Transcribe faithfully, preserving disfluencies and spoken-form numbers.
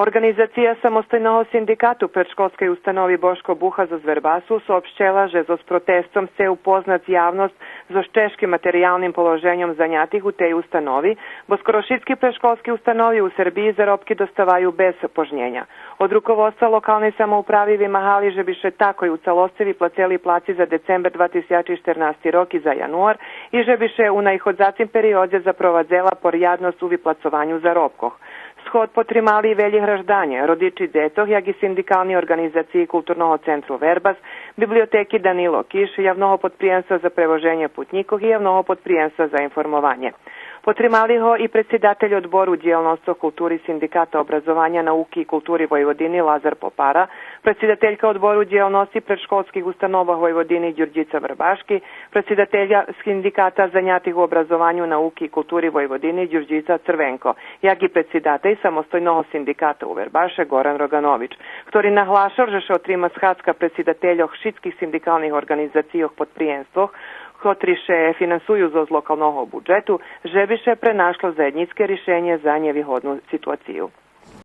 Орґанизация Самостойного синдикату предшколскей установи „Бошко Буха” зоз Вербасу соопщела же зоз протестом сце упознасц явносц зоз чежким материялним положеньом занятих у тей установи, бо скоро шицки предшколски установи у Сербиї заробки доставаю без пожнєня. Од руководства локалней самоуправи вимагали же би ше такой у цалосци виплацели плаци за децембер два тисячи штернасти рок и за януар и же би ше у наиходзацим периодзе запровадзела порядносц у виплацованю заробкох. Сход потримали и велї гражданє, родичи дзецох, як и синдикални орґанизациї Културного центру „Вербас”, Библиотеки „Данило Киш”, Явного подприємства за превоженє путнїкох и Явного подприємства за информованє. Потримали го и предсидатель Одбору дїялносцох култури Синдиката образованя, науки и култури Войводини Лазар Попара, предсидателька Одбору дїялносци предшколских установох Войводини Дюрдїца Врбашки, предсидателька Синдиката занятих у образованю, науки и култури Войводини Дюрдїца Црвенко, як и предсидатель Самостойного синдиката у Вербаше Горан Роґанович, хтори наглашел же ше отрима схадзка предсидательох шицких синдикалних орґанизацийох подприємствох, котри ше финансую зоз локалного буджету, же би ше пренашло заєднїцке ришенє за нєвигодну ситуацию.